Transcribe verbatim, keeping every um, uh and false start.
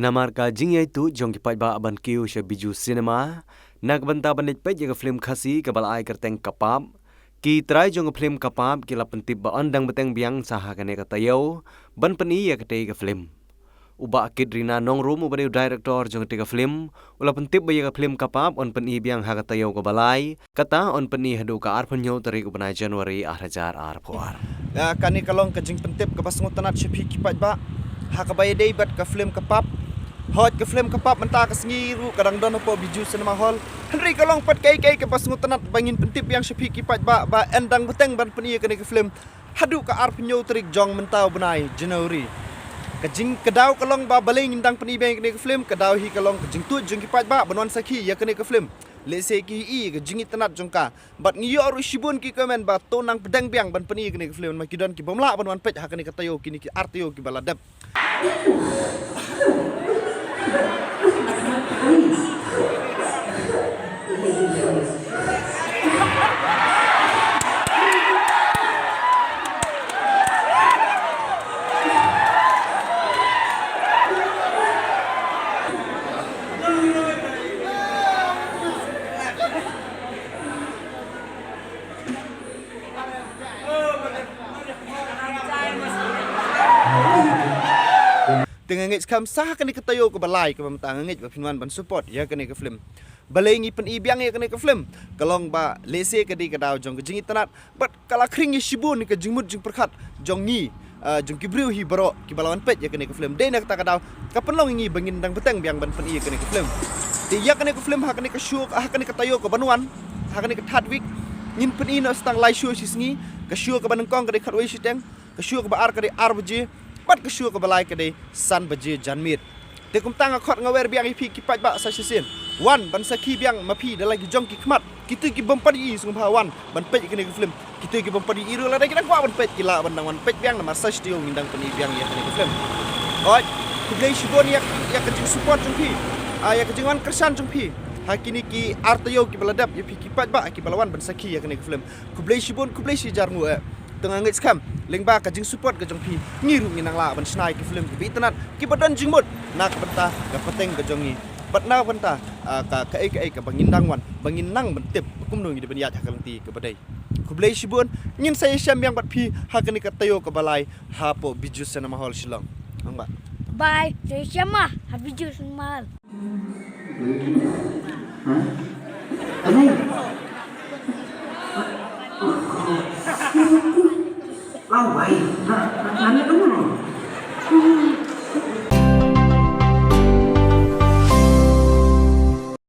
Namar ka jingïaid tuh jong ki paidbah ban kiew sha Bijou Cinema na ka bynta ban leit peit ïa ka film Khasi kaba la ai kyrteng Kapap, ki trai jong ka film Kapap ki la pyntip ba yn dang bteng biang sa ha kane ka taïew ban pyni ïa katei ka film. U Bah Kit Rina Nongrum uba dei u director jong katei ka film u la pyntip ba ïa ka film Kapap yn pyni biang ha ka taïew kaba lai, kata yn pyni haduh ka arphew hynñiew tarik u bnai January ar hajar arphew ar. Ïa kane ka long ka jingpyntip kaba sngewtynnat sha phi ki paidbah ha kaba ïadei bad ka film Kapap. Hooid, ka film Kapap mynta ka sngi ruh ka dang don hapoh Bijou Cinema Hall. Hynrei ka long pat kaei kaei kaba sngewtynnat ba ngin pyntip biang sha phi ki paidbah ba yn dang bteng ban pyni ïa kane ka film haduh ka arphew hynñiew tarik jong mynta u bnai January. Ka jing ka daw ka long ba balei ngin dang pyni biang ïa kane ka film, ka daw hi ka long ka jingtuid jong ki paidbah ban wan sakhi ïa kane ka film. Lehse ki ïohi ïa ka jingitynnat jong ka. Bad ngi ïoh ruh shibun ki comment ba to nang pdeng biang ban pyni ïa kane ka film, namar ki don ki bym lah ban wan peit ha kane ka taïew, kine ki ar taïew kiba la dep. Te nga ngeit skhem sa ha kane ka taïew kaba lai kaba mynta nga ngeit ba phin wan ban support ïa kane ka film. Balei ngi pyni biang ïa kane ka film? Ka long ba lehse ka dei ka daw jong ka jingitynnat bad ka la khring ïa shibun ka jingmut jingpyrkhat jong ngi, ah, jong ki briew hi baroh kiba la wan peit ïa kane ka film. Dei na kata ka daw ka pynlong ïa ngi ba ngin dang bteng biang ban pyni ïa kane ka film. Te ïa kane ka film ha kane ka show, ha kane ka taïew kaban wan, ha kane ka third week, ngin pyni noh tang lai show shi sngi. Ka show kaba nyngkong ka dei khatwei shiteng, ka show kaba ar ka dei ar baje, bad ka show kaba lai ka dei san baje janmiet. Te kumta nga khot nga wer biang ïa phi ki paidbah sa shisien, wan ban sakhi biang ma phi da la ki jong ki khmat. Kito ki bym pat ïohi sngewbha wan ban peit ïa kane ka film. Kito ki bym pat ïohi ruh lada ki dang kwah ban peit ki lah ban dang wan peit biang, namar sa shi taïew ngin dang pyni biang ïa kane ka film. Oi, khublei shibun ïa, ïa ka jingsupport jong phi, ah, ïa ka jingwan kyrshan jong phi ha kine ki ar taïew kiba la dep, ïa phi ki paidbah kiba la wan ban sakhi ïa kane ka film. Khublei shibun, khublei shi hajar nguh eh. Te nga ngeit skhem lyngba ka jingsupport ka jong phi, ngi ruh ngin nang lah ban shna ïa ki film kiba itynnat, kiba don jingmut na ka bynta ka pateng ka jong ngi. Bad na ka bynta, ah, ka, kaei kaei kaba ngin dang wan, ba ngin nang ban tip ba kumno ngi dei ban ïaid ha ka lynti kaba dei. Khublei shibun, ngin sa ïashem biang bad phi ha kane ka taïew kaba lai hapoh Bijou Cinema Hall Shillong. Ong ba. Bye, sa ïashem ma ha Bijou Cinema Hall. Ha? Ano? Awai. Ha, ha, ano, ano?